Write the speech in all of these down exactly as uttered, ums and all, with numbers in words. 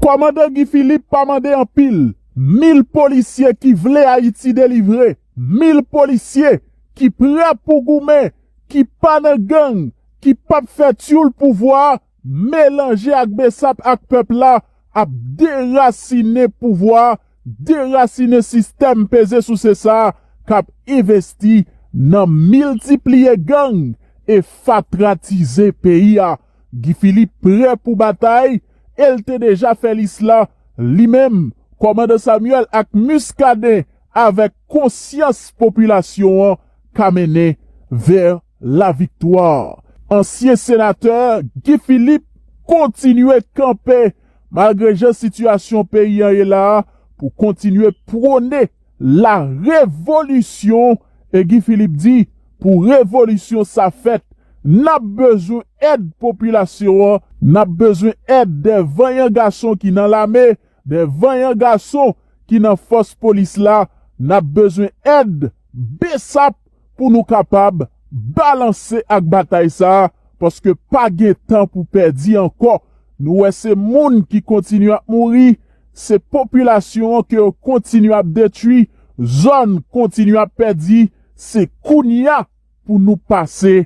Kòmandan Guy Philippe pa mande anpil. Mil polisye ki vle Ayiti delivre. Mil polisye ki prè pou goumen, ki pa nan gang, ki p ap fè tyoul pouvwa a, melanje ak Bsap ak pèp la, ap derasinen pouvwa a, derasinen sistèm peze souse sa a k ap envesti nan miltipliye gang e fatratize peyi a. Guy Philippe prè pou batay e l te deja fè lis la, li menm, kòmandan Samuel ak Muscadin, avèk konsyans popilasyon an, ka mennen vè laviktwa. Ansyen senatè Guy Philippe kontinye kanpe malgre jan sitiyasyon peyi an ye la a, pou kontinye pwone la revolisyon. E Guy Philippe di, pou revolisyon sa fèt, n ap bezwen èd popilasyon an, n ap bezwen èd de vanyan gason ki nan lame, de vanyan gason ki nan fòs polis la, n ap bezwen èd Bsap pou nou kapab balanse ak batay sa a, paske pa gen tan pou pèdi ankò. Nou wè se moun ki kontinye ap mouri, se popilasyon an ke yo kontinye ap detwi, zòn kontinye ap pèdi, se kounye a pou nou pase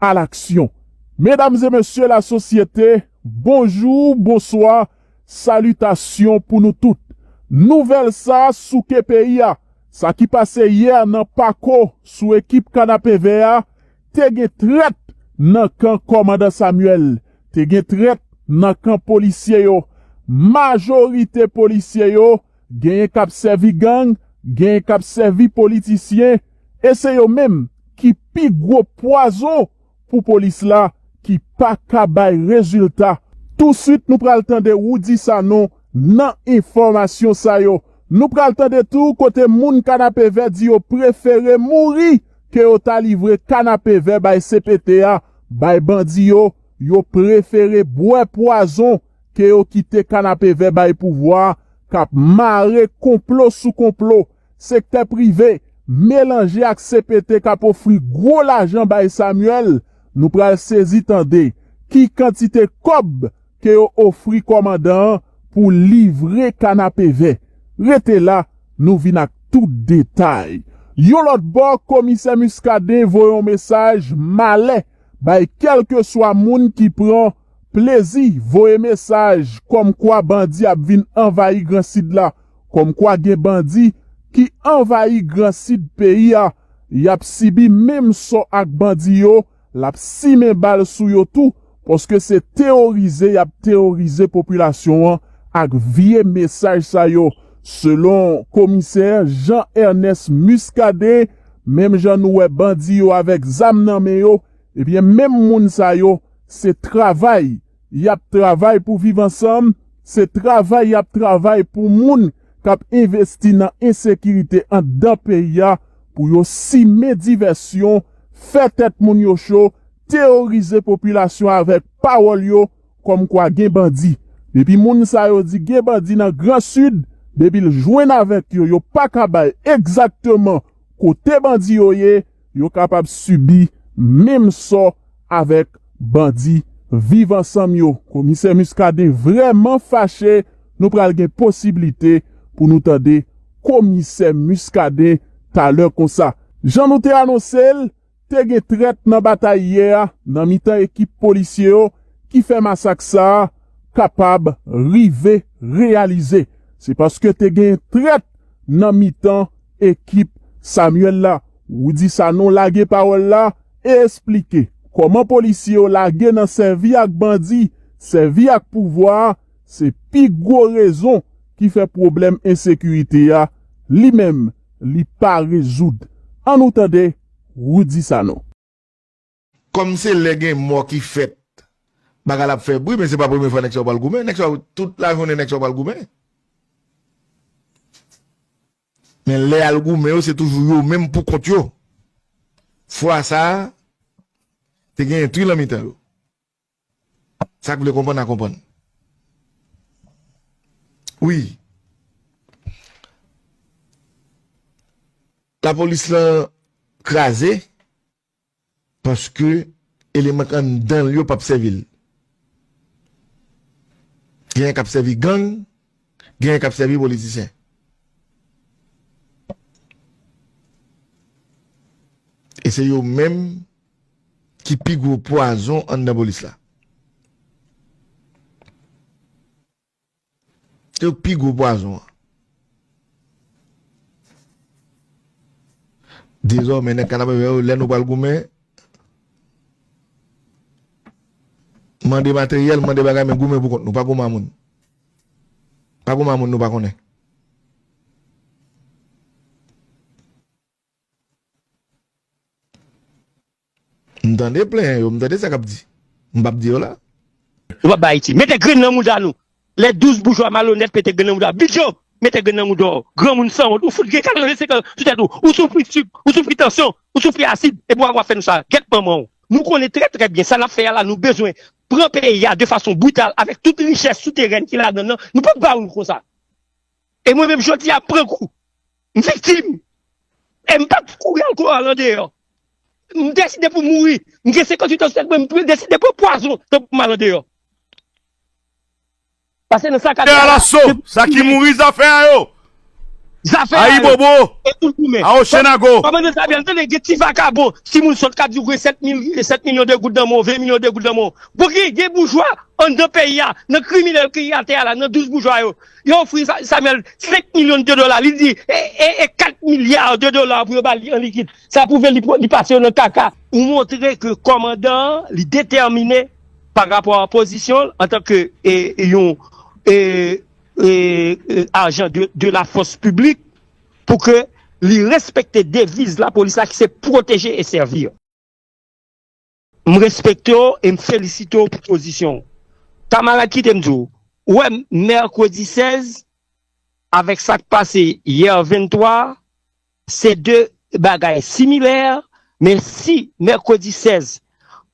alaksyon. Medam e mesye lasosyete, bonjou, bonswa, salitasyon pou nou tout. Nouvèl sa a souke peyi a. Sa ki pase yè nan Pako sou ekip Kanapevè a, te gen trèt nan kan kòmandan Samuel, te gen trèt nan kan polisye yo. Majorite polisye yo, genyen k ap sèvi gang, genyen k ap sèvi politisyen, e se yo menm ki pi gwo pwazon pou polis la ki pa ka bay rezilta. Touswit nou pral tande Roudy Sanon nan enfòmasyon sa yo. Nou pral tande tou kote moun Kanapevè di yo prefere mouri ke yo ta livre Kanapevè bay C P T a, bay bandi yo, yo prefere bwè pwazon ke yo kite Kanapevè bay pouvwa a k ap mare konplo sou konplo. Sektè prive melanje ak C P T k ap ofri gwo lajan bay Samuel, nou pral sezi tande ki kantite kòb ke yo ofri kòmandan an pou livre Kanapevè. Rete la, nou vin ak tout detay. Yon lòt bò, komisè Muscadin voye yon mesaj malè bay kèlkeswa moun ki pran plezi voye mesaj kòmkwa bandi ap vin anvayi Gran Sid la, kòmkwa gen bandi ki anvayi Gran Sid peyi a, y ap sibi menm sò ak bandi yo, l ap simen bal sou yo tou, paske se teworize y ap teworize popilasyon an ak vye mesaj sa yo. Selon komisè Jean Ernest Muscadin, menm jan nou wè bandi yo avèk zam nan men yo, ebyen, menm moun sa yo, se travay y ap travay pou viv ansanm, se travay y ap travay pou moun k ap envesti nan ensekirite anndan peyi a, pou yo simen divèsyon, fè tèt moun yo cho, teworize popilasyon avèk pawòl yo, kòmkwa gen bandi. Depi moun sa yo di gen bandi nan Gran Sid, depi l jwenn avèk yo, yo pa ka bay egzakteman kote bandi yo ye, yo kapab sibi menm sò avèk bandi Viv Ansanm yo. Komisè Muscadin vrèman fache, nou pral gen posiblite pou nou tande komisè Muscadin talè konsa. Jan nou te anonse l, te gen trèt nan batay yè a nan mitan ekip polisye yo ki fè masak sa a kapab rive reyalize. Se paske te gen trèt nan mitan ekip Samuel la. Roudy Sanon lage pawòl la e esplike kòman polisye yo lage nan sèvi ak bandi, sèvi ak pouvwa a, se pi gwo rezon ki fè pwoblèm ensekirite a, li menm, li pa rezoud. Ann nou tande Roudy Sanon. Kòm se lè gen mò ki fèt, bagay la ap fè bri, men se pa premye fwa nèg sa yo pral goumen. Nèg sa yo, tout lajounen nèg sa yo pral goumen. Men lè y al goumen yo, se toujou yo menm pou kont yo. Fwa sa a, te gen entri nan mitan yo. Sa k vle konprann a konprann. Wi. Lapolis lan kraze paske eleman k anndan l yo p ap sèvi l. Genyen k ap sèvi gang, genyen k ap sèvi politisyen. E se yo menm ki pi gwo pwazon anndan polis la. Se yo k pi gwo pwazon an. Dezòmè, nèg Kanapevè yo, lè nou pral goumen, mande materyèl, mande bagay, men goumen pou kont nou, pa goumen a moun. Pa goumen a moun nou pa konnen. M tande plenyen yo, m tande sa k ap di. M p ap di yo la. Yo p ap bay Ayiti. Mete grenn nan mouda nou. Lè douz boujwa malonèt mete grenn nan mouda w. Bidjo, mete grenn nan mouda w. Granmoun sanwont. Ou fout gen katrevensenk an sou tèt ou. Ou soufri sik, ou soufri tansyon, ou soufri asid. Epi w ap fè nou sa. Gèt manman w. Nou konnen trè, trè byen sa n ap fè a la, nou bezwen pran peyi a de fason brital avèk tout richès souterèn ki ladan l lan. Nou p ap ba w l konsa. E mwen menm jodi a, m pran kou. M viktim. E m p ap kouri ankò al andeyò. M deside pou m mouri. M gen senkantuit an sou tèt mwen, m deside pran pwazon tanpri pou m al andeyò. Paske nan sa k ap... Te alaso, sa ki mouri, zafè a yo. Zafè a yo. Ayibobo. E pou l goumen. Awochenago. Kòmandan Samuel, tande, gen ti vakabon, timoun sòt k ap di w gen sèt mil, sèt milyon de goud nan men w, ven milyon de goud nan men w. Bon, gen, gen boujwa anndan peyi a, nan kriminèl ki atè a la, nan douz boujwa yo. Yo ofri Sa-, Samuel senk milyon de dola. Li di, e, e, e kat milya de dola pou yo ba li an likid. Sa pwouve li, li pase yo nan kaka. Ou montre ke kòmandan an, li detèmine pa rapò a pozisyon l antanke, e, yon, e, e, e, ajan de, de la fòs piblik pou ke li respekte deviz lapolis la ki se pwoteje e sèvi. M respekte w e m felisite w pou pozisyon w. Kamarad, kite m di w, ou wè, mèkredi sèz, avèk sa k pase yè venntwa, se de bagay similè, men si mèkredi sèz,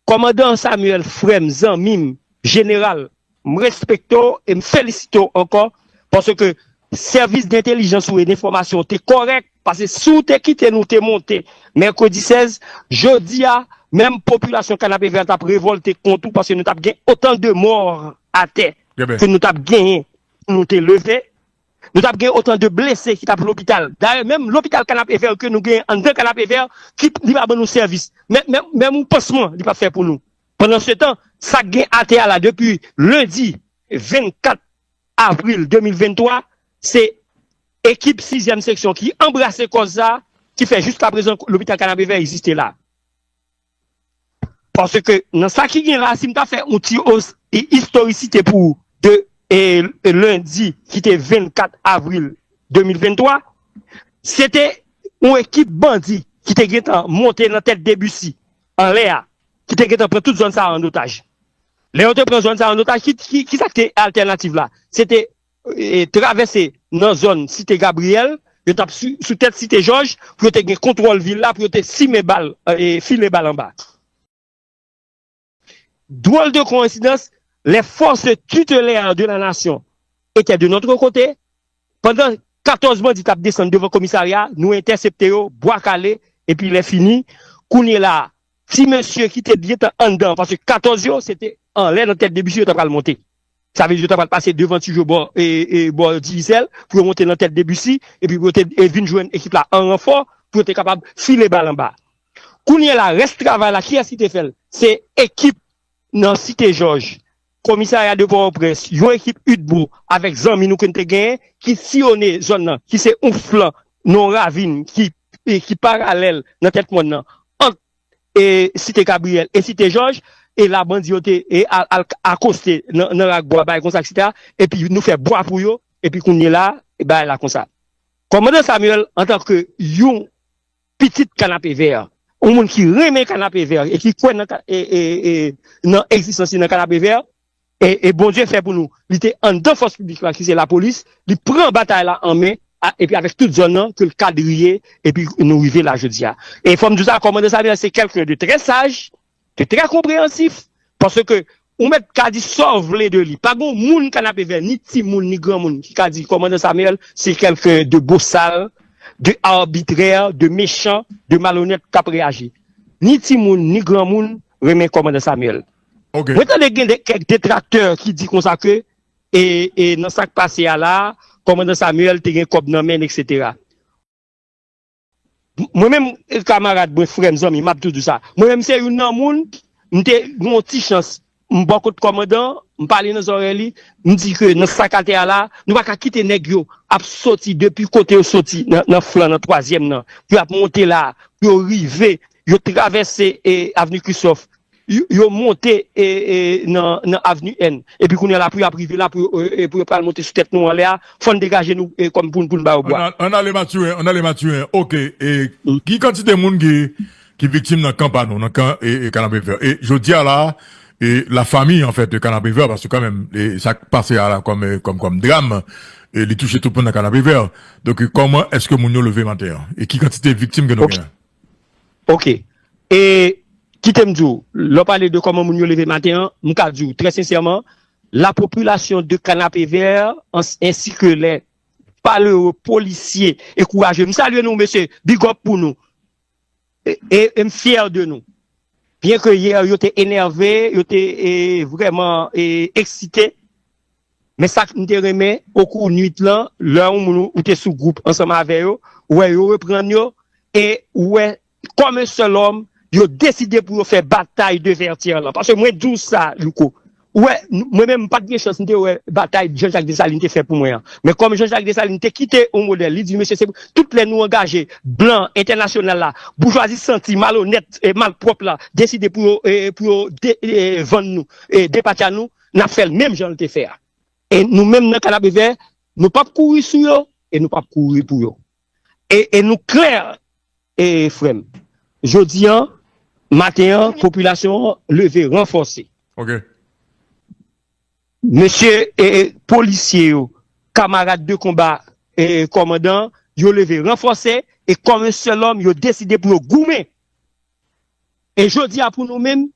kòmandan Samuel, frè m, zanmi m, jeneral, m respekte w e m felisite w ankò, paske sèvis dentèlijans ou e lenfòmasyon te kòrèk, paske si w te kite nou te monte mèkredi sèz, jodi a, menm popilasyon Kanapevè t ap revòlte kont ou, paske nou t ap gen otan de mò atè ke nou t ap genyen pou nou te leve. Nou t ap gen otan de blese ki t ap lopital. Dayè, menm lopital Kanapevè ke nou genyen anndan Kanapevè, ki li pa ban nou sèvis. Men, men, menm yon pansman, li p ap fè pou nou. Pandansetan, sa k gen atè a la depi lendi vennkat avril de mil venntwa, se ekip sizyèm seksyon ki anbrase kòz sa, ki fè jiskaprezan lopital Kanapevè egziste la. Paske nan sa ki gen la, si m ta fè yon ti os-, i-, istorisite pou de, e, e lendi ki te vennkat avril de mil venntwa, se te yon ekip bandi ki te gentan monte nan tèt de bisi anlè a, ki te gentan pran tout zòn sa a an otaj. Lè yo te pran zòn sa a an otaj, ki, ki, ki sa ki te altènativ la? Se te, e, travèse nan zòn Site Gabriyèl, yo t ap sou, sou tèt Site Jòj, pou yo te gen kontwòl vil la, pou yo te simen bal, e, file bal anba. Drôle de coïncidence, les forces tutélaires de la nation étaient de notre côté. Pandan katòz bandi t ap desann devan komisarya, nou entèsepte yo, bwa kale, epi lè fini, kounye la, ti mesye ki te byen tan anndan, paske katòz yo, se te anlè nan tèt de bisi yo ta pral monte. Sa vle di yo ta pral pase devan Tijo bò, e, e, bò Digicel, pou yo monte nan tèt de bisi, epi pou yo te, e, vin jwenn ekip la an ranfò, pou yo te kapab file bal anba. Kounye la, rès travay la, kiyès ki te fè l? Se ekip nan Site Jòj, komisarya de Pòtoprens, yon ekip UDBO avèk zanmi nou ke n te genyen, ki siyone zòn nan, ki se yon flan nan yon ravin ki, ki paralèl nan tèt mòn nan, ant, e, Site Gabriyèl e Site Jòj, e la bandi yo te, e, al, al akoste nan, nan rak bwa, bagay konsa, etsetera. Epi nou fè bwa pou yo, epi kounye la, e, bagay la konsa. Kòmandan Samuel, antanke yon pitit Kanapevè, yon moun ki renmen Kanapevè e ki kwè nan ka-, e, e, e, nan egzistans li nan Kanapevè, e, e Bondye fè pou nou, li te anndan fòs piblik la, ki se lapolis, li pran batay la an men, a, epi avèk tout zòn nan, ke l kadriye, epi nou rive la jodi a. E fò m di w sa, kòmandan Samuel se kèlken de trè saj, de trè konpreyansif, paske ou mèt ka di sa w vle de li. Pa gen yon moun Kanapevè, ni timoun, ni granmoun, ki ka di kòmandan Samuel se kèlken de bosal, de arbitrè, de mechan, de malonèt k ap reyaji. Ni timoun, ni granmoun renmen kòmandan Samuel. Ok. Mwen tande gen de, kèk detraktè ki di konsa ke e, e nan sa k pase a la, kòmandan Samuel te gen kòb nan men l, etsetera. Mwen menm, kamarad mwen, frè m, zanmi m, m ap toujou di w sa. Mwen menm, se youn nan moun, m te gen yon ti chans, m bò kot kòmandan, m pale nan zòrèy li, m di ke nan sa k atè a la, nou pa ka kite nèg yo ap soti depi kote yo soti nan, nan flan, nan twazyèm nan, pou y ap monte la, pou yo rive, yo travèse, e, Avni Christophe, yo, yo monte, e, e, nan, nan Avni N. Epi kounye a la, pou y ap rive la, pou yo, e, e, pou yo pral monte sou tèt nou anlè a, fò n degaje nou, e, kòm pou, n- pou n ba yo bwa. Ann ale Mathurin, ann ale Mathurin. Ok, e, ki kantite moun ki, ki viktim nan kan pa nou, nan kan, e, e, Kanapevè? E jodi a la, e, la famille, en fait, de Kanapevè, paske kanmenm, e, sa k pase a la kòm, e, kòm, kòm dram, e, li touche tout moun nan Kanapevè. Donk, e, kòman èske moun yo leve maten an? E ki kantite viktim ke nou genyen? Ok. E kite m di w, lè w pale de kòman moun yo leve maten an, m ka di w trè sensèman, la population de Kanapevè, ans- ainsi que les valeureux policiers et courageux. M salye nou, mesye, big up pou nou. E, e, e m fyè de nou. Byen ke yè, yo te enève, yo te, e, vrèman, e, eksite, men sa k m te renmen, okou nwit lan, lè yon moun ou, ou te sou gwoup ansanm avè yo, ou wè yo reprann yo, e ou wè, kòm yon sèl òm, yo deside pou yo fè batay de Vètyè lan. Paske mwen di w sa, Louko. Ou wè, n- mwen menm, m pa t gen chans, m te wè batay Jean-Jacques Dessalines te fè pou mwen an. Men kòm Jean-Jacques Dessalines te kite yon modèl, li di, mesye, se pou- tout lè nou angaje, blan, entènasyonal la, boujwazi santi, malonèt, e malpwòp la, deside pou yo, e, pou yo de- e, vann nou, e, depatcha nou, n ap fè l menm jan l te fè a. E nou menm nan Kanapevè, nou p ap kouri sou yo, e nou p ap kouri pou yo. E, e nou klè, e frè m. Jodi an, maten an, popilasyon an leve ranfòse. Ok. Mesye, e, e, polisye yo, kamarad de konba, e, kòmandan, yo leve ranfòse, e kòm yon sèl òm, yo deside pou yo goumen. E jodi a pou nou menm,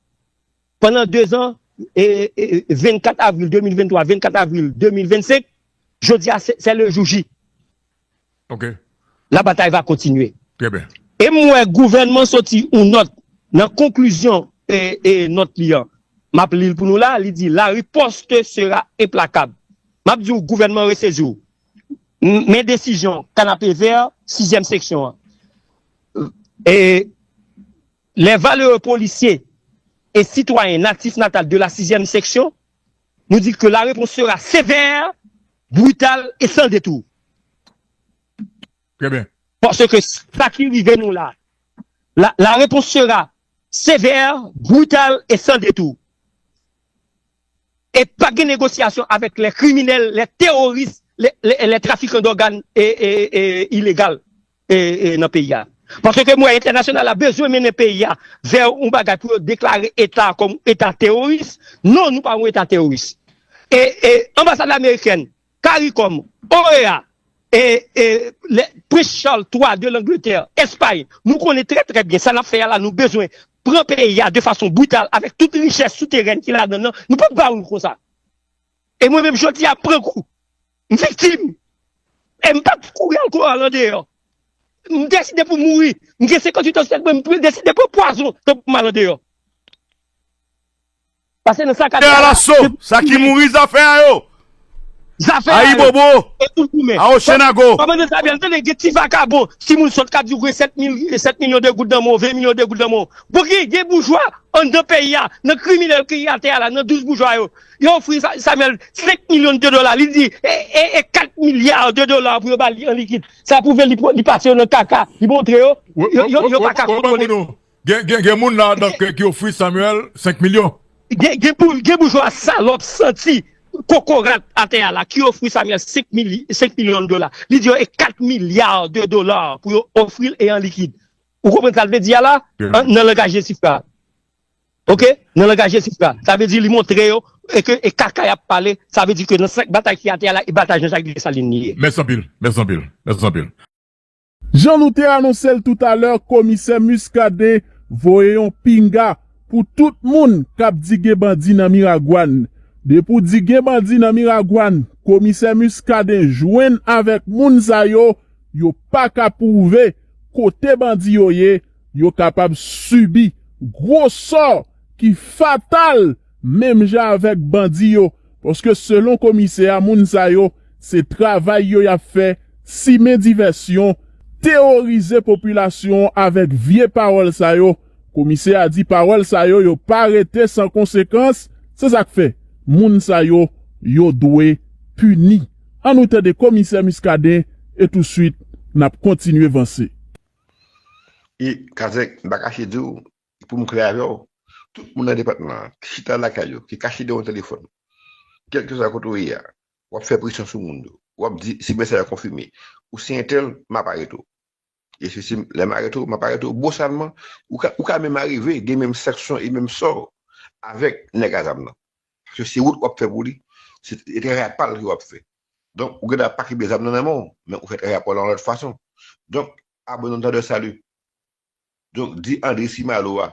pandan de zan, e, e, vennkat avril de mil venntwa, vennkat avril de mil vennsenk, jodi a, se, se le jou J. Ok. La bataille va continuer. Très bien. E m wè gouvènman soti yon nòt nan konklizyon, e, e, nòt li an. M ap li l pou nou la, li di, la riposte sera implacable. M ap di w, gouvènman resezi w. M- Men desizyon Kanapevè, sizyèm seksyon an. E les valeureux policiers et citoyens natifs natal de la sixième section, nous dit que la réponse sera sévère, brutale et sans détour. Très bien. Paske sa ki rive nou la, la, la réponse sera sévère, brutale et sans détour. E pa gen negosyasyon avèk les criminels, les terroristes, les, les, les trafiquants d'organes e, e, e, ilegal e, e, nan peyi a. Paske mwen entènasyonal la bezwen mennen peyi a vè yon bagay pou yo deklare eta kòm eta teworis. Non, nou pa yon eta teworis. E, e anbasad amerikèn, CARICOM, O E A, e, e, le, Prince Charles twa de Langletè, Espay, nou konnen trè, trè byen sa n ap fè a la, nou bezwen pran peyi a de fason brital avèk tout richès souterèn ki ladan l nan, nou p ap ba yo l konsa. E mwen menm jodi a, m pran kou. M viktim. E m pa t kouri al kou al andeyò. M deside pou m mouri. M gen senkantuit an sou tèt mwen, m deside pran pwazon tankou m al andeyò. Pase nan sa k ap fè a la, se pou mouri. Sa ki mouri, zafè a yo. Zafè a yo. Ayibobo. E pou l goumen. Awochenago. Kòmandan Samuel, tande, gen ti vakabon, timoun sòt k ap di w gen sèt mil, sèt milyon de goud nan men w, ven milyon de goud nan men w. Bon, gen, gen boujwa anndan peyi a, nan kriminèl ki atè a la, nan douz boujwa yo. Yo ofri Sa- Samuel senk milyon de dola. Li di, e, e, e kat milya de dola pou yo ba li an likid. Sa pwouve li, pran- li pase yo nan kaka. Li montre yo, yo, yo, yo pa ka kontwole. Gen, gen, gen moun la, donk, ki ofri Samuel senk milyon. Gen, gen, bou- gen boujwa salòp santi kokorat atè a la ki ofri Samuel senk mil, senk milyon dola. Li di yo e kat milya de dola pou yo ofri l e an likid. Ou konprann sa l vle di a la? An- nan langaj Jesifra. Ok? Nan langaj Jesifra. Sa vle di li montre yo e ke e kaka y ap pale. Sa vle di ke nan senk batay ki atè a la, e batay Jean-Jacques Dessalines li ye. Mèsi anpil. Mèsi anpil. Mèsi anpil. Jan nou te anonse l toutalè, Komisè Muscadin voye yon pinga pou tout moun k ap di gen bandi nan Miragwàn. Depi w di gen bandi nan Miragwàn, Komisè Muscadin jwenn avèk moun sa yo, yo pa ka pwouve kote bandi yo ye, yo kapab sibi gwo sò ki fatal menm jan avèk bandi yo Paske selon komisè a, moun sa yo, se travay yo y ap fè, simen divèsyon, teworize popilasyon an avèk vye pawòl sa yo. Komisè a di pawòl sa yo, yo pa rete san konsekans. Se sa k fè, moun sa yo, yo dwe pini. Ann nou tande komisè Muscadin e touswit, n ap kontinye vanse. E Kazèk, m pa kache di w, pou m klè avè w, tout moun nan depatman an, ki chita lakay yo, ki kache dèyè yon telefòn, kèlkeswa kote w ye a, w ap fè presyon sou moun yo. W ap di, si mesaj la konfime, ou se entèl, m ap arete w. E se si lè m arete w, m ap arete w bosalman, ou ka, ou ka menm arive gen menm sanksyon e menm sò avèk nèg a zam nan. Paske se wout w ap fè pou li, se e travay pa l ke w ap fè. Donk, ou gen dwa pa kenbe zam nan nan men w, men ou fè travay pa w lan yon lòt fason. Donk, abòne nou tande, sali. Donk, di André Simalo a,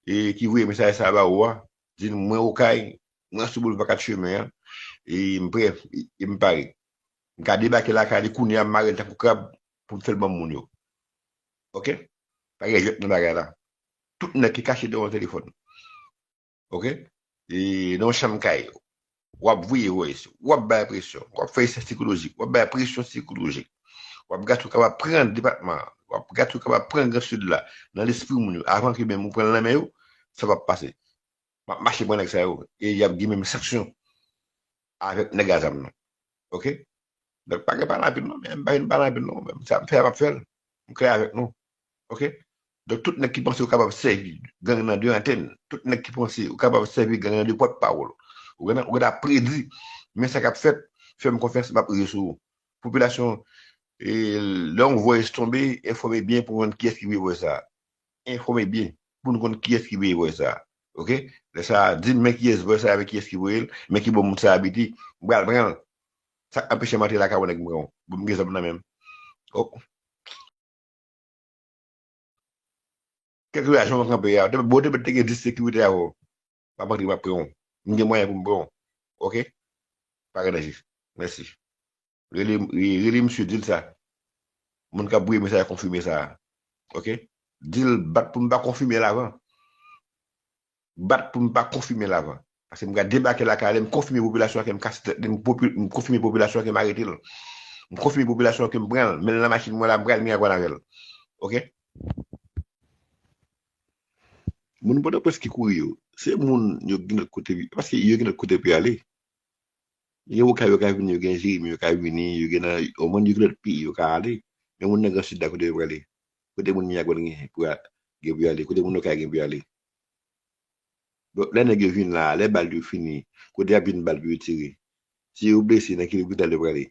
e ki voye mesaj sa ba ou a, di l mwen Okay, mwen sou boulva kat chemen an, e m prè, e m pare. M ka debake lakay li kounye a, m mare l tankou krab pou m fè l ban moun yo. Oke? Pa gen jwèt nan bagay la. Tout nèg ki kache dèyè yon telefòn. Oke? E nan yon chanm kay, w ap voye voice, w ap bay presyon, w ap fè esè sikolojik, w ap bay presyon sikolojik, w ap gade si w kapab pran depatman an, w ap gade si w kapab pran Gran Sid la nan lespri moun yo, avan ke menm ou pran l nan men yo, sa p ap pase. M ap mache pran nèg sa yo, e y ap gen menm sanksyon avèk nèg a zam nan. Oke? Donk, pa gen pale anpil non, men m pa vin pale anpil non, men sa m fè a, m ap fè l. M klè avèk nou. Oke? Donk, tout nèg ki panse yo kapab sèvi gang nan de antèn, tout nèg ki panse yo kapab sèvi gang nan de pòt pawòl, ou gen, ou gen ap predi, men sa k ap fèt, fè m konfyans, m ap rive sou ou. Popilasyon, e, lè yon voice tonbe, enfòme byen pou w konn kiyès ki voye voice sa a. Enfòme byen pou nou konn kiyès ki voye voice sa a. Oke? Lè sa a, di m men kiyès voice sa a, men kiyès ki voye l, men ki bò moun sa a abite, m pral pran l. Sa k anpeche m antre lakay ou nèg m pran w. Bon, m gen zam nan men m. Oh. Kèlkeswa jan w kanpe a, bon, te, te gen dis sekirite avè w. M ap antre, m ap pran w. M gen mwayen pou m pran w. Oke? Pa gen danje. Mèsi. Rele, rele misye, di l sa. Moun k ap voye mesaj konfime sa. Oke? Di l bat pou m pa konfime l avan. Bat pou m pa konfime l avan. Paske m ka debake lakay li, m konfime popilasyon an ke m kase tèt li, m popi-, m konfime popilasyon an ke m arete l. M konfime popilasyon an ke m pran l, men l nan machin mwen la, m pral Miragwàn avè l. Oke? Moun Pòtoprens ki kouri yo, se moun yo gen lòt kote, paske yo gen lòt kote pou y ale. Gen Okay yo ka vini, yo gen Jeremi yo ka vini, yo gen nan, omwen yo gen lòt peyi yo ka ale. Men moun nan Gran Sid la, kote yo prale? Kote moun Miragwàn gen pou a-, gen pou y ale? Kote moun Okay gen pou y ale? Donk, lè nèg yo vin la, lè bal yo fini, kote y ap jwenn bal pou yo tire? Si yo blese, nan ki lopital yo prale?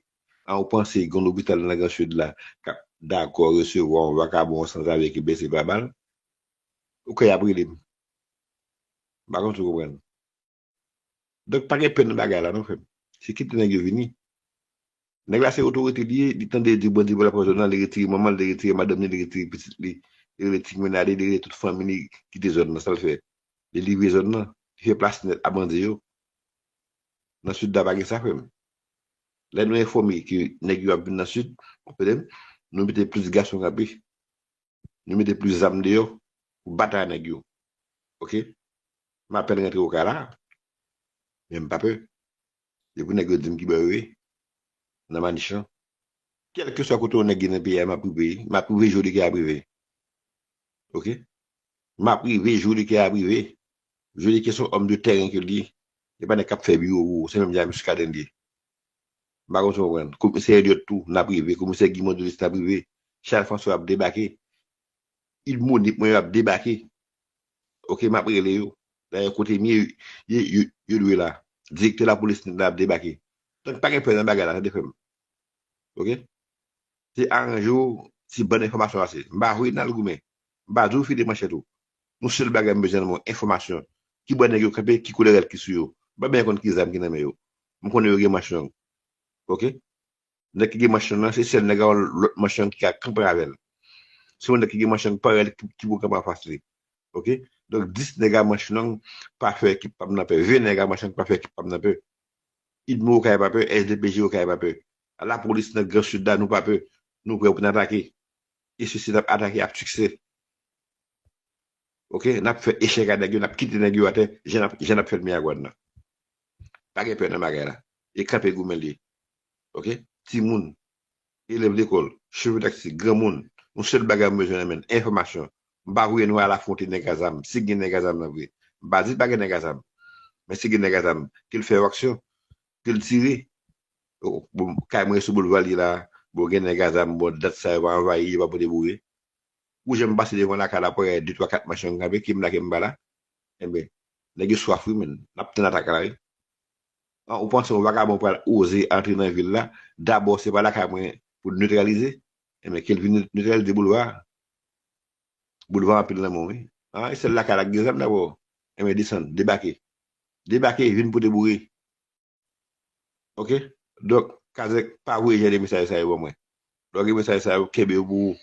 A, ou panse gen lopital nan Gran Sid la k ap dakò resevwa yon vakabon, yon sanzave ki blese pa bal? Ou kwè y ap rele m? M pa konn si w konprann. Donk, pa gen pè nan bagay la non, frè m. Se kite nèg yo vini. Nèg la se otorite li ye, li tande di bandi vòlè pran zòn nan, li retire manman l, li retire madanm li, li retire pitit li, li rele ti grenn li, li rele tout fanmi li kite zòn nan, sa l fè? Li livre zòn nan, li fè plas nèt a bandi yo. Nan Sid la pa gen sa, frè m. Lè nou enfòme ke nèg yo ap vin nan Sid, konprann, nou mete plis gason kanpe. Nou mete plis zam deyò pou batay nèg yo. Oke? M apèn rantre Okay la, men m pa pè. Depi nèg yo di m ki bò yo ye, nan Manich lan. Kèlkeswa kote yon nèg ye nan peyi a, m ap rive, m ap rive jou li kè ap rive. Oke? M ap rive jou li kè ap rive. Jou li kè se yon òm de tèren ke l ye. E pa nèg k ap fè biwo pou ou, se menm jan Muscadin l ye. M pa konn si w konprann. Komisè Elliot tou, n ap rive. Komisè Guy Mondolis, n ap rive. Charles François ap debake. Ilmonit mwen yo ap debake. Oke, m ap rele yo. Dayè, kote m ye, yo, yo, yo dwe la. Direktè lapolis nèt la ap debake. Donk, pa gen pè nan bagay la, tande frè m. Oke? Se aranje w, se bann enfòmasyon pase. M pa voye n al goumen. M pa di w file manchèt ou. Yon sèl bagay m bezwen nan men w, enfòmasyon. Ki bò nèg yo kanpe, ki koulè rad ki sou yo. M pa bezwen konn ki zam ki nan men yo. M konnen yo gen manch long. Oke? Nèg ki gen manch long nan, se sèl nèg a yon lòt manch long ki ka kanpe avè l. Se yon nèg ki gen manch long parèy li ki, ki pou kanpe anfas li. Oke? Donk, dis nèg a manch long pa fè ekip pa m nan pè. Ven nèg a manch long pa fè ekip pa m nan pè. Idmo Okay pa pè, S D P G Okay pa pè. Lapolis nan Gran Sid la, nou pa pè. Nou prè pou n atake. E sesi n ap atake ak siksè. Oke? N ap fè echèk a nèg yo, n ap kite nèg yo atè, jan n ap, jan n ap fè l Miragwàn nan. Pa gen pè nan bagay la. E kanpe goumen li. Oke? Timoun, elèv lekòl, chofè taksi, granmoun, yon sèl bagay m bezwen nan men n, enfòmasyon. M pa voye nou al afwonte nèg a zam, si gen nèg a zam nan vre. M pa di pa gen nèg a zam. Men si gen nèg a zam, ke l fè yon aksyon, ke l tire. O, bon, kay mwen sou boulva li la, bon, gen nèg a zam, bon, dat sa yo pa anvayi, yo pa pote boure. Ou janm pase devan lakay la pou wè de twa kat machin kanpe, ki m la, ki m pa la. Enben, nèg yo swaf wi, men. N ap tann atak la wi. An, ou panse yon vagabon pral oze antre nan vil la? Dabò, se pa lakay mwen pou netralize. Enben, ke l vin netralize boulva a. Boulva anpil nan men w wi. An, e sèl lakay la k gen zam dabò. Enben, desann, debake. Debake, vin pote boure. Oke? Donk, Kazèk, pa voye jan de mesaj sa yo ban mwen. Lè w gen mesaj sa yo, kenbe yo pou ou.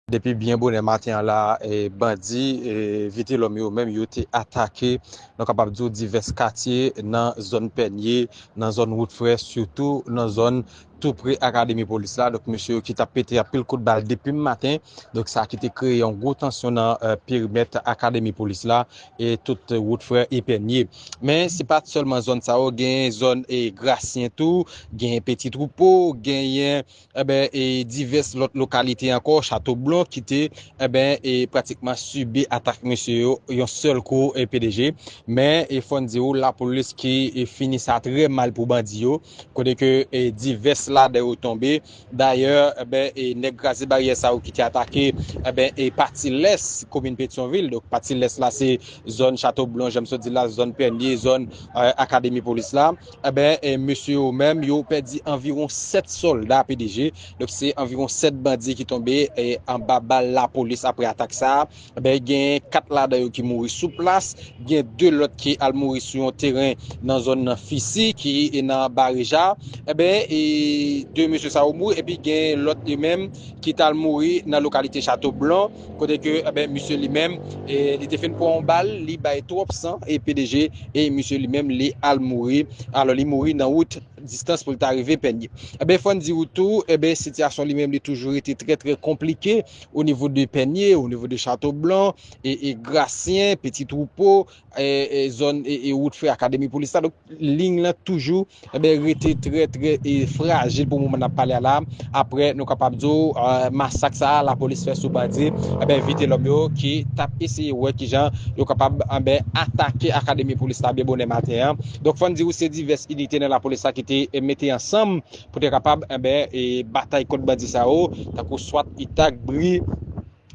Depi byen bonè maten an la, e, bandi, e, Vitelòm yo menm, yo te atake, nou kapab di w, divès katye nan zòn Pènye, nan zòn Wout Frè, sitou nan zòn tou pre Akademi Polis la. Donk, mesye yo ki t ap pete anpil kout bal depi maten. Donk, sa ki te kreye yon gwo tansyon nan, e, perimèt Akademi Polis la e tout Wout Frè e Pènye. Men, se pa sèlman zòn sa yo, gen zòn, e, Grasyen tou, gen Peti Twoupo, genyen enben, e divès lòt lokalite ankò, Chato Blan, ki te, enben, e pratikman sibi atak mesye yo yon sèl kou, e P D G. Men, e fò n di w, lapolis ki, e, fini sa trè mal pou bandi yo, kote ke, e divès ladan yo tonbe. Dayè, enben, e nèg kraze baryè sa yo ki te atake, enben, e pati lès komin Petyonvil. Donk, pati lès la, se zòn Chato Blan, jan m sot di la, zòn Pènye, zòn, e, Akademi Polis la. Enben, e, mesye yo menm, yo pèdi anviwon sèt sòlda P D G. Donk, se anviwon sèt bandi ki tonbe, e, anba bal lapolis apre atak sa a. Enben, gen kat ladan yo ki mouri sou plas. Gen de lòt ki al mouri sou yon teren nan zòn nan Fisi, ki, e, nan Bareja. Enben, e, de mesye sa yo mouri. Epi gen lòt li menm ki t al mouri nan lokalite Chato Blan. Kote ke, enben, misye li menm, e, li te fin pran yon bal, li bay twòp san, e P D G, e misye li menm, li al mouri. Alò, li mouri nan wout distans pou l ta rive Pènye. Enben, fò n di w tou, enben, sitiyasyon li menm, li toujou rete trè, trè konplike o nivo de Pènye, o nivo de Chato Blan, e, e Grasyen, Peti Twoupo, e, e zòn, e, e wout Frè Akademi Polis la. Donk, liy lan toujou, enben, rete trè, trè, e, frajil pou moman n ap pale a la. Apre, nou kapab di w, e, masak sa a, lapolis fè sou bandi, enben, Vitelòm yo ki t ap eseye wè kijan yo kapab, enben, atake Akademi Polis la byen bonè maten an. Donk, fò n di w, se divès inite nan lapolis la ki te, e, mete ansanm pou te kapab, enben, e, batay kont bandi sa yo, tankou swat, itak, bri,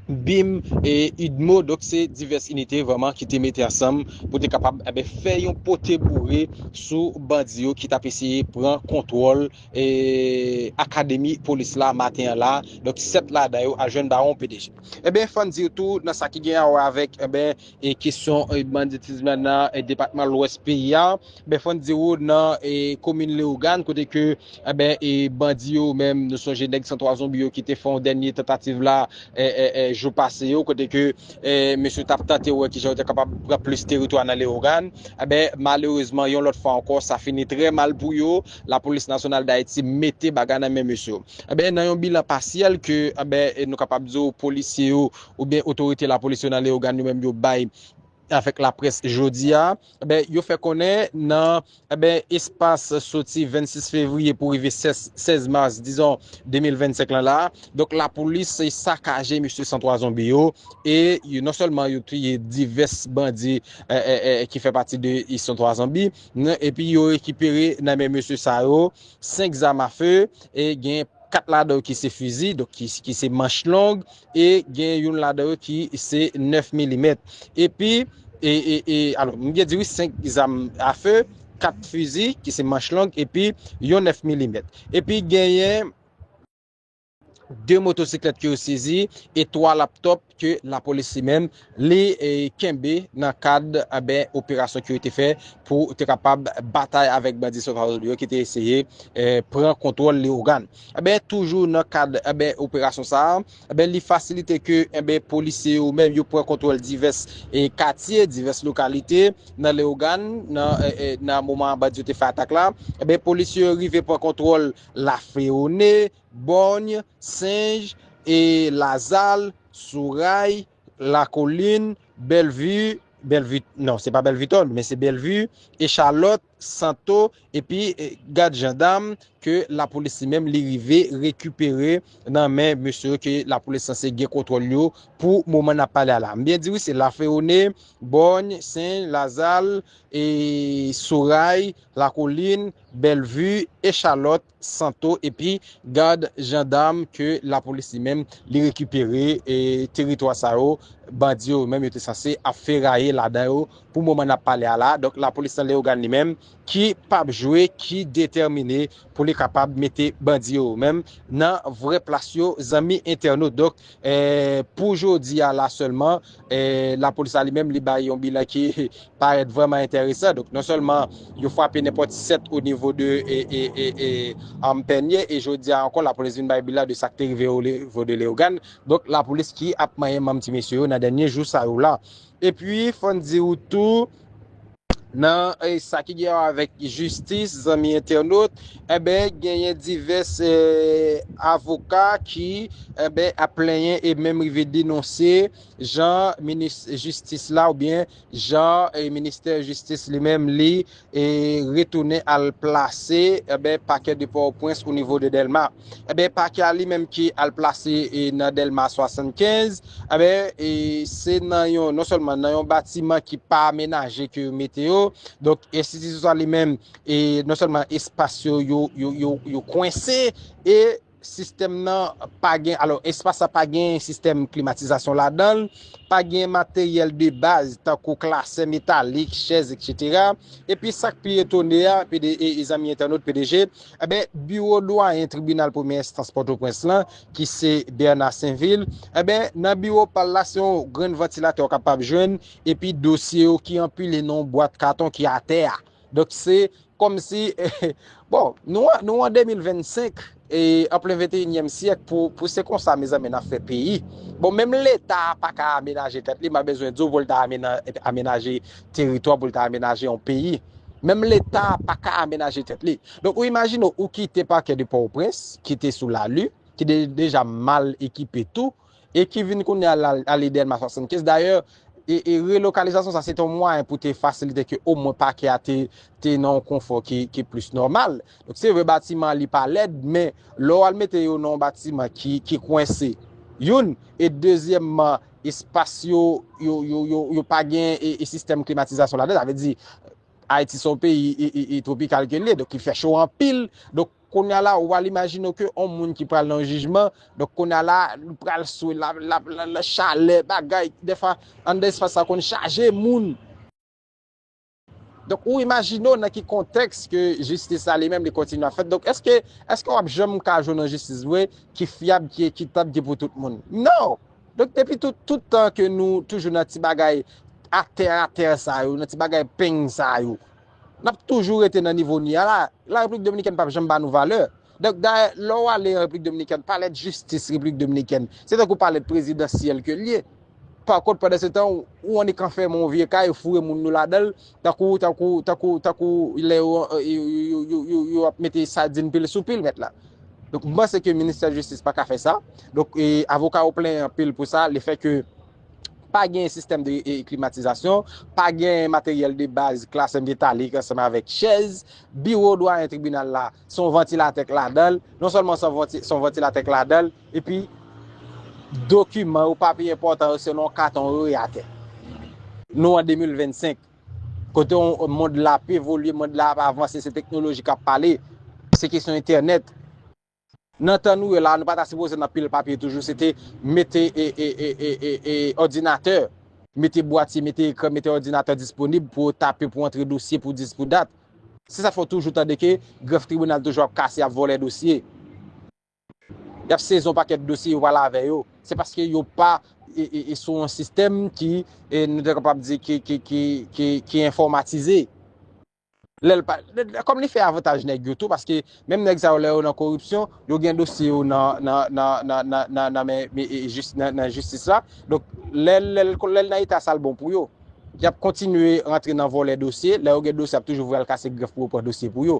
bim, e, idmo. Donk, se divès inite vrèman ki te mete ansanm pou te kapab, enben, fè yon pote boure sou bandi yo ki t ap eseye pran kontwòl, e, akademi polis la maten an la. Donk, sèt ladan yo al jwenn bawon P D G. Enben, fò n di w tou, nan sa ki gen a wè avèk, enben, e, kesyon, e, banditis nan, e, depatman Lwès peyi a, enben, fò n di w nan, e, komin Leyogàn, kote ke enben, e bandi yo menm, nou sonje nèg san twa zonbi yo ki te fè yon dènye tantativ la, e, e, e, jou pase yo, kote ke, e, mesye t ap tante wè kijan yo te kapab pran plis teritwa nan Leyogàn. Enben, malerezman, yon lòt fwa ankò, sa fini trè mal pou yo. Lapolis Nasyonal d Ayiti mete bagay nan men mesye yo. Enben, nan yon bilan pasyèl ke, enben, e nou kapab di w, polisye yo oubyen otorite lapolis yo nan Leyogàn yo menm yo bay avèk laprès jodi a, enben, yo fè konnen nan, enben, espas soti vennsis fevriye pou rive sèz, sèz mas, dizon, de mil vennsenk lan la. Donk, lapolis sakaje mesye san twa zonbi yo. E yo, non sèlman yo touye divès bandi, e, e, e, ki fè pati de san twa zonbi, nan, epi yo rekipere nan men mesye sa yo senk zam afe, e gen kat ladan yo ki se fizi, donk ki, ki se manch long, e gen youn ladan yo ki se nèf milimèt. Epi, e, e, e, alò, m gen di wi, senk zam afe, kat fizi ki se manch long, epi yon nèf milimèt. Epi genyen de motosiklèt ke yo sezi e twa laptòp ke lapolis li menm li, e, kenbe nan kad, enben, operasyon ke yo te fè pou te kapab batay avèk bandi san twa zonbi yo ki te eseye, e, pran kontwòl Leyogàn. Enben, toujou nan kad, enben, operasyon sa a, enben, li fasilite ke, enben, polisye yo menm yo pran kontwòl divès, e, katye, divès lokalite nan Leyogàn, nan, e, e, nan moman bandi yo te fè atak la. Enben, polisye yo rive pran kontwòl Lafreyone, Bòny, Senj, e Lazal, Souray, Lakolin, Bèlvi, Bèlvi, non, se pa Bèlvi Tòl, men se Bèlvi, Echalòt, Santo, epi eh, gad jandam ke lapolis li menm li rive rekipere nan men mesye yo ke lapolis sanse gen kontwòl yo pou moman n ap pale a la. M byen di wi, se Lafewone, Bòny, Sen, Lazal, e Soray, Lakolin, Bèlvi, Echalòt, Santo, epi gad jandam ke lapolis li menm li rekipere e teritwa sa yo, bandi yo menm yo te sanse ap feraye ladan yo pou moman n ap pale a la. Donk, lapolis nan Leyogàn li menm ki p ap jwe, ki detèmine pou li kapab mete bandi yo menm nan vrè plas yo, zanmi entènot. Donk, eh, pou jodi a la sèlman, eh, lapolis la li menm li bay yon bilan ki parèt vrèman enteresan. Donk, non sèlman yo frape nenpòt sèt o nivo de e, e, e, e, um, Pènye, e jodi a ankò, lapolis vin bay bilan de sa k te rive o nivo de Leyogàn. Donk, lapolis ki ap manyen manm ti mesye yo nan dènye jou sa yo la. Epi, fò n di w tou, nan eh, sa ki gen avèk jistis, zanmi entènot, enben, genyen divès eh, avoka ki enben, ap plenyen e menm rive denonse jan minis jistis la oubyen jan eh, ministè jistis li menm li eh, retounen al plase enben, pakè de Pòtoprens o nivo de Dèlma. Enben, pakè a li menm ki al plase eh, nan Dèlma swasannkenz, enben, eh, se nan yon, non sèlman nan yon batiman ki pa amenaje ke yo mete yo, donk enstitisyon sa li menm, e non sèlman espas yo, yo, yo, yo, yo kwense, e sistèm nan pa gen, alò, espas sa pa gen sistèm klimatizasyon ladan l, pa gen materyèl de baz, tankou klasè metalik, chèz, etsetera. Epi sa k pi etone a, P D, e, e zanmi entènot P D G, enben, biwo dwayen tribinal premyè enstans Pòtoprens lan, ki se Bernard Sainvil, enben, nan biwo pa l la, se yon grenn vantilatè w kapab jwenn, epi dosye yo ki anpile nan yon bwat katon ki atè a. Donk, se kòmsi, bon, nou, nou an de mil vennsenk, e an plen venteyinyèm syèk, pou, pou se konsa, mezanmi, n ap fè peyi. Bon, menm Leta pa ka amenaje tèt li, m a bezwen di w pou l ta amena- amenaje teritwa, pou l ta amenaje yon peyi. Menm Leta pa ka amenaje tèt li. Donk, ou imajine w, ou kite pakè de Pòtoprens, ki te sou lali, ki de, deja mal ekipe tou, e ki vin kounye a la, ale Dèlma swasannkenz. Dayè, e, e relokalizasyon sa se te yon mwayen pou te fasilite ke omwen pakè a te, te nan yon konfò ki, ki plis nòmal. Donk, se vre, batiman an li pa lèd, men lè w al mete yo nan yon batiman ki, ki kwense, youn, e dezyèmman, espas yo, yo, yo, yo, yo pa gen e, e sistèm klimatizasyon ladan, sa vle di, Ayiti se yon peyi e, e, e twopikal ke l ye, donk li fè cho anpil. Donk, kounye a la, ou al imajine w ke yon moun ki pral nan yon jijman, donk kounye a la, li pral swe, la, la, la, la chalè, bagay, dèfwa, anndan espas sa konn chaje moun. Donk, ou imajine w nan ki kontèks ke jistis la li menm li kontinye ap fèt. Donk, èske, èske w ap janm ka jwenn yon jistis vre, ki fyab, ki ekitab, ki pou tout moun? Non! Donk, depi tout, tout tan ke nou toujou nan ti bagay atè, atè sa yo, nan ti bagay peny sa yo, n ap toujou rete nan nivo n ye a la. La Repiblik Dominikèn p ap janm ba nou valè. Donk, dayè, lè w ale an Repiblik Dominikèn, palè de jistis Repiblik Dominikèn, se tankou palè prezidansyèl ke l ye. Pa kont, pandan se tan, ou annik anfèmen yon vye kay, ou foure moun nou ladan l, tankou, tankou, tankou, tankou lè yo, yo, yo, yo, yo, yo ap mete sadin pil sou pil, mèt la. Donk, m panse ke ministè jistis pa ka fè sa. Donk, e, avoka yo plenyen anpil pou sa, lefètke pa gen sistèm de e, klimatizasyon, pa gen materyèl de baz, klasè metalik ansanm avèk chèz, biwo dwayen tribinal la, se yon vantilatè k ladan l, non sèlman se yon vanti- se yon vantilatè k ladan l, epi dokiman yo, papye enpòtan yo, se nan yon katon yo ye atè. Nou an de mil vennsenk, kote yon, mond la ap evolye, mond la ap avanse, se teknoloji k ap pale, se kesyon entènèt. Nan tan nou ye la, nou pa ta sipoze nan pil papye toujou, se te mete e, e, e, e, e, e òdinatè, mete bwatye, mete ekran, mete òdinatè disponib pou yo tape, pou antre dosye, pou dis, pou dat. Se sa k fè w toujou tande ke grèf tribinal toujou ap kase, ap vòlè dosye. Y ap sezi yon pakèt dosye, yo pral avè yo. Se paske yo pa e, e, e sou yon sistèm ki, e, nou te kapab di, ki, ki, ki, ki, ki enfòmatize. Lè l pa, kòm li fè avantaj nèg yo tou, paske menm nèg sa yo, lè yo nan koripsyon, yo gen dosye yo nan, nan, nan, nan, nan, nan, nan men, men, e, jis-, nan, nan jistis la. Donk, lè, lè, lè l nan eta sa l bon pou yo. Y ap kontinye rantre nan vòlè dosye. Lè yo gen dosye, y ap toujou voye al kase grèf pou yo pran dosye pou yo.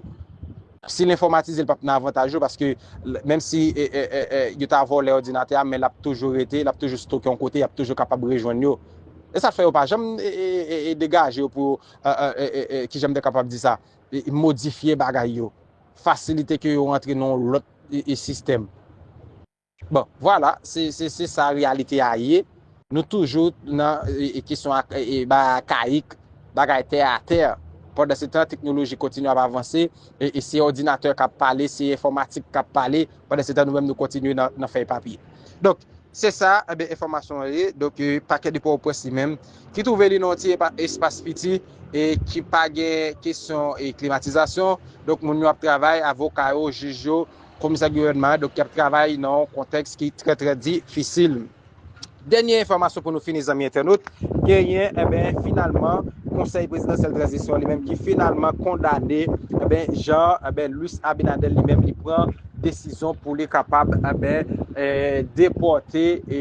Si l enfòmatize, l p ap nan avantaj yo, paske l-, menm si e, e, e, e, yo ta vòlè òdinatè a, men l ap toujou rete, l ap toujou stoke yon kote, y ap toujou kapab rejwenn yo. E sa fè yo pa janm e, e, e, e degaje yo pou, e, e, e, e, e, kijan m te kapab di sa, e, e modifye bagay yo, fasilite ke yo rantre nan yon lòt e, e sistèm. Bon, vwala, se, se, se sa reyalite a ye. Nou toujou nan e, e, kesyon ak, e, e, bagay akayik, bagay tè atè. Pandan se tan, teknoloji kontinye ap avanse, e, e se òdinatè k ap pale, se enfòmatik k ap pale, pandan se tan, nou menm, nou kontinye nan, nan fèy papye. Donk, se sa, enben, enfòmasyon an ye. Donk, e, pakè de Pòtoprens li menm, ki twouve li nan yon ti epa-, espas piti, e ki pa gen kesyon, e, klimatizasyon. Donk, moun yo ap travay, avoka yo, jij yo, komisè gouvènman an, donk, y ap travay nan yon kontèks ki trè, trè difisil. Dènye enfòmasyon pou nou fini, zanmi entènot, genyen, enben, finalman, Konsèy Prezidansyèl Tranzisyon li menm ki finalman kondane, enben, jan, enben, Luis Abinader li menm li pran desizyon pou li kapab, enben, e, depòte, e,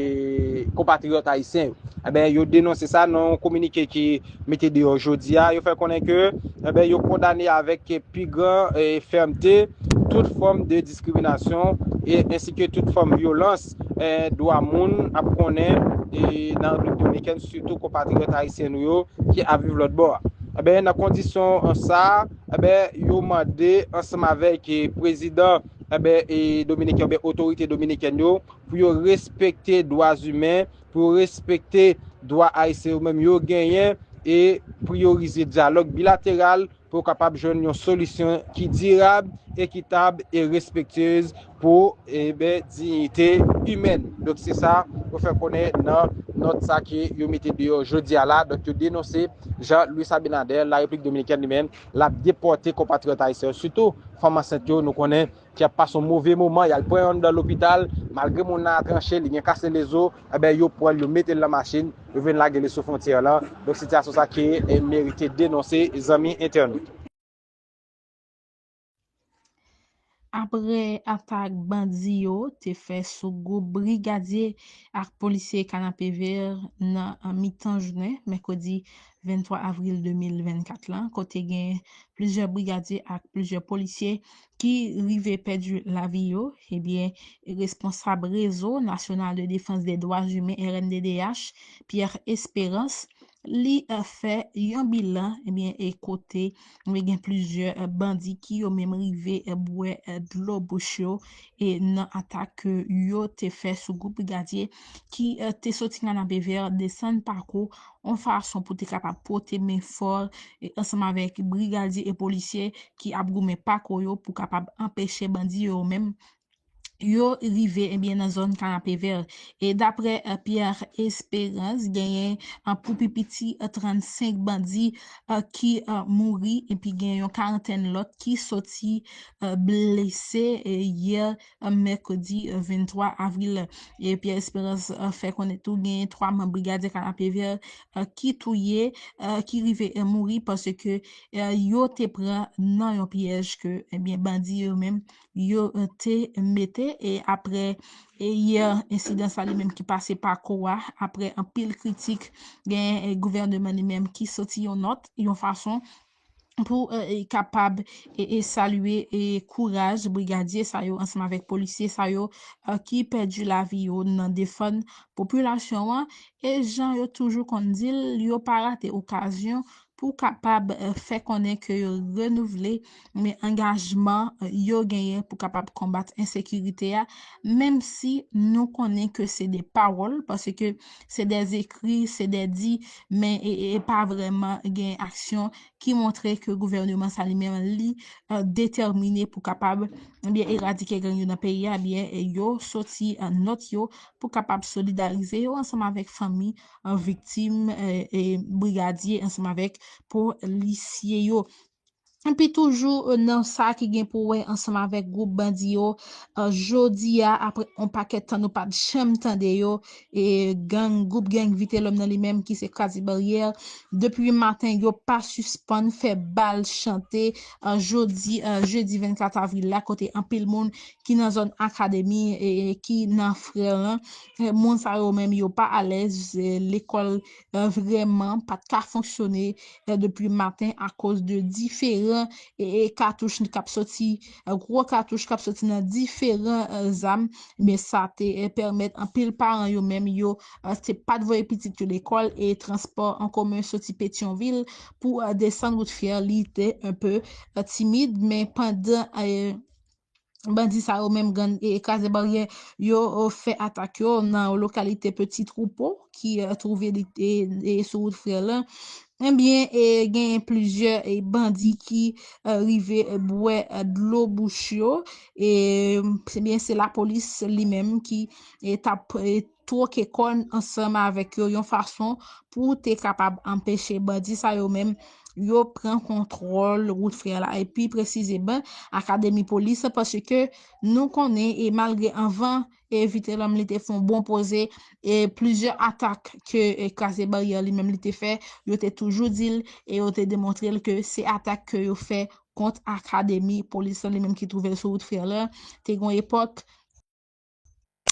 konpatriyòt ayisyen yo. Enben, yo denonse sa nan yon kominike ki mete deyò jodi a. Yo fè konnen ke, enben, yo kondane avèk pi gran, e, fèmte tout fòm de diskriminasyon e ensi ke tout fòm vyolans, e, dwa moun ap konnen, e, nan Repiblik Dominikèn, sitou konpatriyòt ayisyen nou yo ki ap viv lòt bò a. Enben, nan kondisyon sa a, enben, yo mande ansanm avèk, e, prezidan, enben, e, dominiken, enben, otorite dominikèn yo, pou yo respekte dwa imen, pou yo respekte dwa ayisyen yo menm yo genyen, e priyorize dyalòg bilateral pou yo kapab jwenn yon solisyon ki dirab, ekitab e respektyez pou, enben, diyite imèn. Donk, se sa yo fè konnen nan nòt sa ke yo mete deyò jodi a la. Donk, yo denonse jan Luis Abinader, Larepiblik Dominikèn li menm, l ap depòte konpatriyòt ayisyen yo, sitou fanm ansent yo, nou konnen, ki ap pase yon move moman, y al pran yo anndan lopital, malgre moun nan atranche, li gen kase lezo, enben, yo pran l, yo mete l nan machin, yo vin lage li sou fwontyè lan. Donk, sitiyasyon sa ki, e, merite denonse, zanmi entènot. Apre atak bandi yo te fè sou gwoup brigadye ak polisye Kanapevè nan mitan jounen mèkredi venntwa avril de mil vennkat lan, kote gen plizyè brigadye ak plizyè polisye ki rive pèdi lavi yo, ebyen, responsab Réseau National de Défense des Droits Humains, R N D D H, Pierre Espérance, li, e, fè yon bilan, ebyen, e kote, ebyen, gen plizyè, e, bandi ki yo menm rive, e, bwè, e, dlo bouch yo, e nan atak ke yo te fè sou gwoup brigadye ki, e, te soti Kanapevè, desann Pakou, yon fason pou te kapab pote men fò, e, ansanm avèk brigadye e polisye ki ap goumen Pakou yo pou kapab anpeche bandi yo menm yo rive, ebyen, nan zòn Kanapevè. E daprè, e, Pierre Espérance, genyen, e, pou pi piti, e, trannsenk bandi, e, ki, e, mouri, epi gen yon karantèn lòt ki soti, e, blese, e, yè, e, mèkredi, e, venntwa avril. E Pierre Espérance, e, fè konnen tou genyen twa manm brigadye Kanapevè, e, ki touye, e, ki rive, e, mouri paske, e, yo te pran nan yon pyèj ke, ebyen, bandi yo menm yo, e, te mete. E apre, e, yè ensidan sa li menm ki pase Pakou a, apre anpil kritik, gen, e, gouvèneman li menm ki soti yon nòt, yon fason pou, e, e, kapab, e, e, salye, e, kouraj brigadye sa yo ansanm avèk polisye sa yo, e, ki pèdi lavi yo nan defann popilasyon an. E jan yo toujou konn di l, yo pa rate okazyon pou kapab, e, fè konnen ke yo renouvle, men, angajman, e, yo genyen pou kapab konbat ensekirite a, menm si nou konnen ke se de pawòl, paske se de ekri, se de di, men e, e, e pa vrèman gen aksyon ki montre ke gouvèneman sa li menm li, e, detèmine pou kapab, ebyen, eradike gang yo nan peyi a, ebyen, e, yo soti, e, nòt yo pou kapab solidarize yo ansanm avèk fanmi, e, viktim, e, e brigadye ansanm avèk polisye yo. Epi toujou, e, nan sa ki gen pou wè ansanm avèk gwoup bandi yo, e, jodi a, apre yon pakèt tan nou pa t janm tande yo, e gang, gwoup gang Vitelòm nan li menm ki se Kraze Baryè, depi maten yo pa sispann fè bal chante, e, jodi, e, jedi vennkat avril la, kote anpil moun ki nan zòn akademi, e, e, ki nan frè lan, e, moun sa yo menm yo pa alèz, e, lekòl, e, vrèman pa t ka fonksyone, e, depi maten akoz de diferan e, e katouch k ap soti, e, gwo katouch k ap soti nan diferan, e, zam, men sa te, e, pèmèt anpil paran yo menm yo, e, te pa t voye pitit yo lekòl e transpò an komen soti Petyonvil pou, e, desann wout fyè li te enpe, e, timid, men pandan, e, bandi sa yo menm, gang, e, Kraze Baryè, yo, e, fè atak yo nan lokalite Petit Troupeau ki, e, twouve li, e, e, sou wout fyè la. Ebyen, e, genyen plizyè, e, bandi ki, e, rive, e, bwè, e, dlo bouch yo. E, ebyen, se lapolis li menm ki, e, t ap, e, twoke kòn ansanm avèk yo yon fason pou te kapab anpeche bandi sa yo menm yo pran kontwòl wout fyè la, epi presizeman akademi polis, paske nou konnen, e malgre anvan, e Vitelhomme li te fè yon bon poze, e plizyè atak ke, e, Kraze Baryè li menm li te fè, yo te toujou di l, e yo te demontre l ke se atak ke yo fè kont akademi polis lan li menm ki twouve l sou wout fyè la. Te gen yon epòk,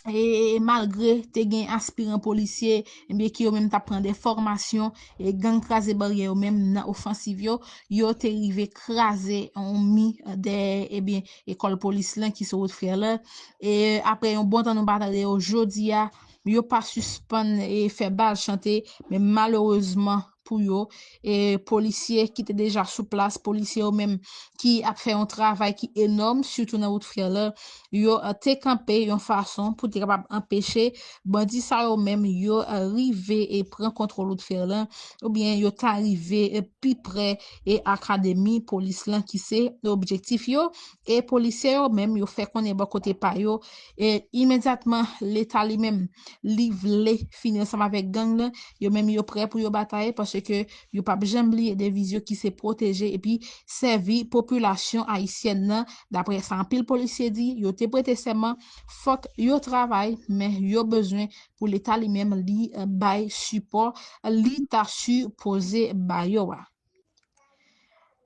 e malgre te gen aspiran polisye, ebyen, ki yo menm t ap pran de fòmasyon, e gang Kraze Baryè yo menm nan ofansiv yo, yo te rive kraze yon mi dèyè, ebyen, ekòl polis lan ki sou wout fyè la. E apre yon bon tan nou pa tande yo, jodi a, yo pa sispann, e, fè bal chante, men malerezman pou yo, e polisye ki te deja sou plas, polisye yo menm ki ap fè yon travay ki enòm, sitou nan wout fyè la, yo, e, te kanpe yon fason pou te kapab anpeche bandi sa yo menm yo, e, rive e pran kontwòl wout fyè la, oubyen yo ta rive, e, pi prè e akademi polis lan ki se objektif yo, e polisye yo menm yo fè konnen bò kote pa yo, e imedyatman Leta li menm li vle fini ansanm avèk gang lan, yo menm yo prè pou yo batay, paske yo p ap janm bliye deviz yo ki se pwoteje epi sèvi popilasyon ayisyèn nan. Daprè sa anpil polisye di, yo te prete sèman, fòk yo travay, men yo bezwen pou Leta li menm li, e, bay sipò li ta sipoze ba yo a.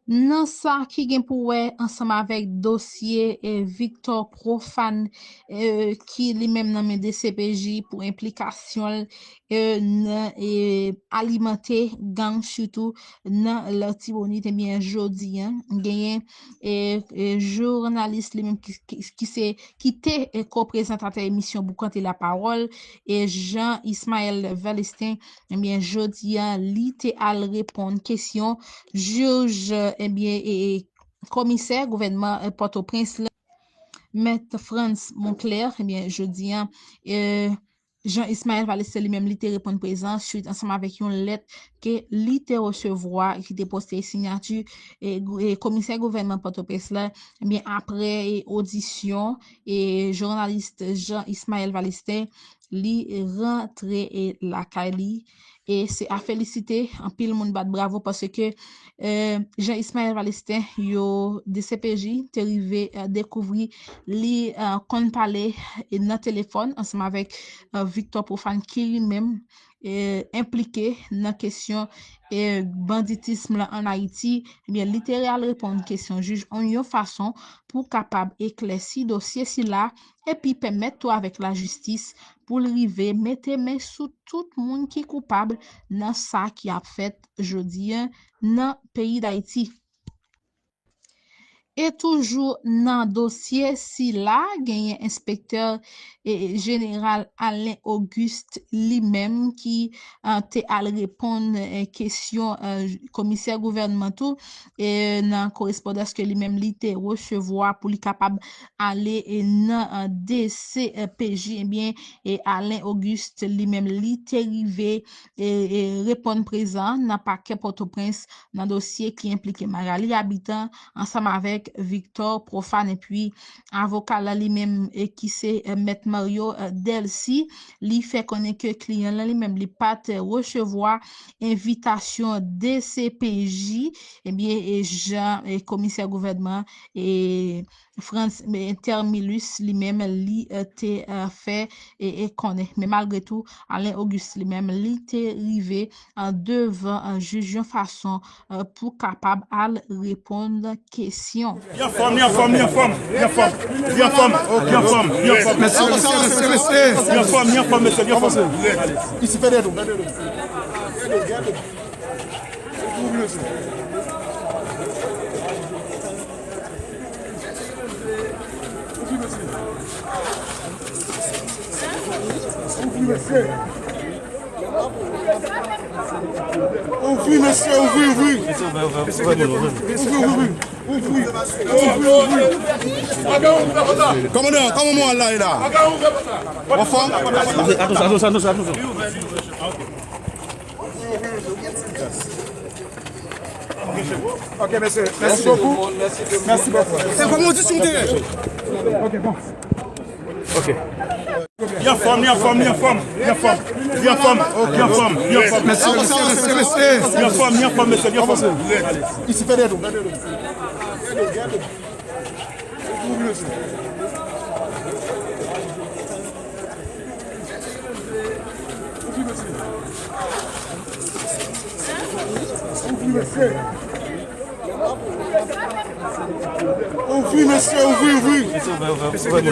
Nan sa ki gen pou wè ansanm avèk dosye, e, Victor Prophane, e, ki li menm nan men D C P J pou enplikasyon l, e, nan, e, alimante gang, sitou nan Latibonit, ebyen, jodi a, genyen, e, e, jounalis li menm ki, ki, ki se, ki te, e, ko-prezantatè emisyon Boukante Lapawòl, e Jean Ismaël Valestin, ebyen, jodi a, li te al reponn kesyon jij, ebyen, e, e, komisè gouvènman, e, Pòtoprens la, Mèt Frantz Monclair, ebyen, jodi a, e, Jean Ismaël Valestin li menm, li te reponn prezan swit ansanm avèk yon lèt ke li te resevwa, ki te pote siyati, e, gou-, e, komisè gouvènman Pòtoprens la, ebyen, apre, e, odisyon, e, jounalis Jean Ismaël Valestin, li rantre, e, lakay li. E se a felisite, anpil moun bat bravo paske, e, Jean Ismaël Valestin, yo, D C P J te rive, e, dekouvri li, e, konn pale, e, nan telefòn ansanm avèk, e, Victor Prophane ki li menm, e, enplike nan kesyon, e, banditism lan ann Ayiti. Ebyen, li te al reponn kesyon jij an yon fason pou kapab eklèsi dosye sila epi pèmèt tou avèk lajistis pou l rive mete men sou tout moun ki koupab nan sa ki ap fèt jodi a nan peyi Dayiti. E toujou nan dosye sila, genyen enspektè, e, jeneral Alain Auguste li menm ki, e, te al reponn, e, kesyon, e, komisè gouvènman tou, e, nan korespondans ke li menm li te resevwa pou li kapab ale, e, nan, e, D C P J, ebyen, e, Alain Auguste li menm li te rive, e, e, reponn prezan nan pakè Pòtoprens nan dosye ki enplike Magali Habitant ansanm avèk Victor Prophane, epi avoka la li menm, e, ki se, e, Mèt Mario, e, Delcy, li fè konnen ke kliyan lan li menm li pa t resevwa envitasyon D C P J, ebyen, e, jan, e, komisè gouvènman, e, Frantz, e, Thermilus li menm li, e, te, e, fè, e, e, konnen. Men malgre tou, Alain Auguste li menm li te rive, e, devan, e, jij yon fason, e, pou kapab al reponn kesyon. Li anfòm, li anfòm, li anfòm, li anfòm, li anfòm, li anfòm, li anfòm. Mesye, mesye, mesye, mesye. Li anfòm, li anfòm, mesye, li anfòm. Isi, fè dèyè nou, fè dèyè nou. Gade, gade. Se pou mesye. Ouvri, mesye. Ouvri, mesye, ouvri, ouvri. Ouvri, ouvri, ouvri. Ouvri, ouvri, ouvri. Kòmandan, kòman moral la ye la? Anfòm? Attention, attention, attention, attention. Ok, mesye. Mèsi bokou. Mèsi bokou. Se kòman ou di sou teren? Ok, bon. Ok. Li anfòm, li anfòm, li anfòm, li anfòm. Li anfòm, li anfòm, li anfòm, li anfòm. Mèsi, mèsi, mèsi, mèsi. Li anfòm, li anfòm, mesye, li anfòm. Isi, fè de dou, fè de dou. Ouvri, mesye, ouvri, ouvri. Ouvri, ouvri,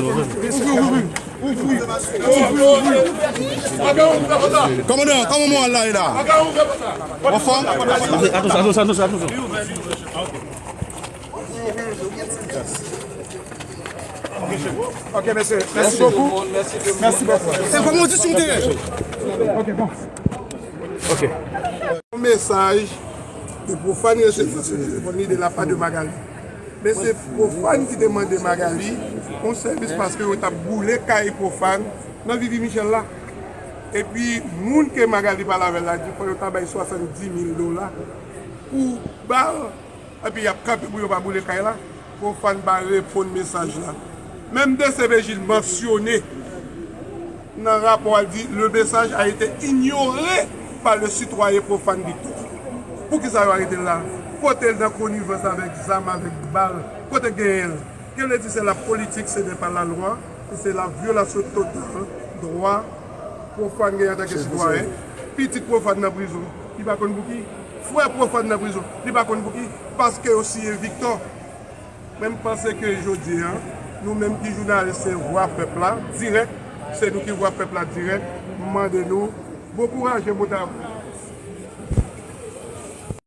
ouvri. Ouvri, ouvri, ouvri. Kòmandan, kòman moral la ye la? Anfòm? Attention, attention, attention, attention. Ok, mesye. Mèsi bokou. Mèsi bokou. Se kòman ou di sou teren? Ok, bon. Ok. Yon mesaj ke Profane resevwa sou telefòn li de la pa de Magali. Men se Profane ki te mande Magali yon sèvis paske yo t ap boule kay Profane nan Vivi Michel la. Epi moun ke Magali pale avè l la di fò yo ta bay swasanndis mil dola pou bal. Epi y ap kanpe pou yo pa boule kay la. Profane pa reponn mesaj la. Menm D C P J mansyone nan rapò a, di, le message a été ignoré par le citoyen Profane Victor. Poukisa yo arete l la? Kote l nan konivans avèk zam, avèk bal? Kote genyen l? Ke le di se la politique, ce n'est pas la loi, c'est la violation totale droit Profane genyen antanke sitwayen. Pitit Profane nan prizon, li pa konn pou ki. Frè Profane nan prizon, li pa konn pou ki. Paske yo siye Victor. Men m panse ke jodi a, nou menm ki jounalis se vwa pèp la, dirèk, se nou ki vwa pèp la dirèk, m mande nou, bon kouraj, mwen ta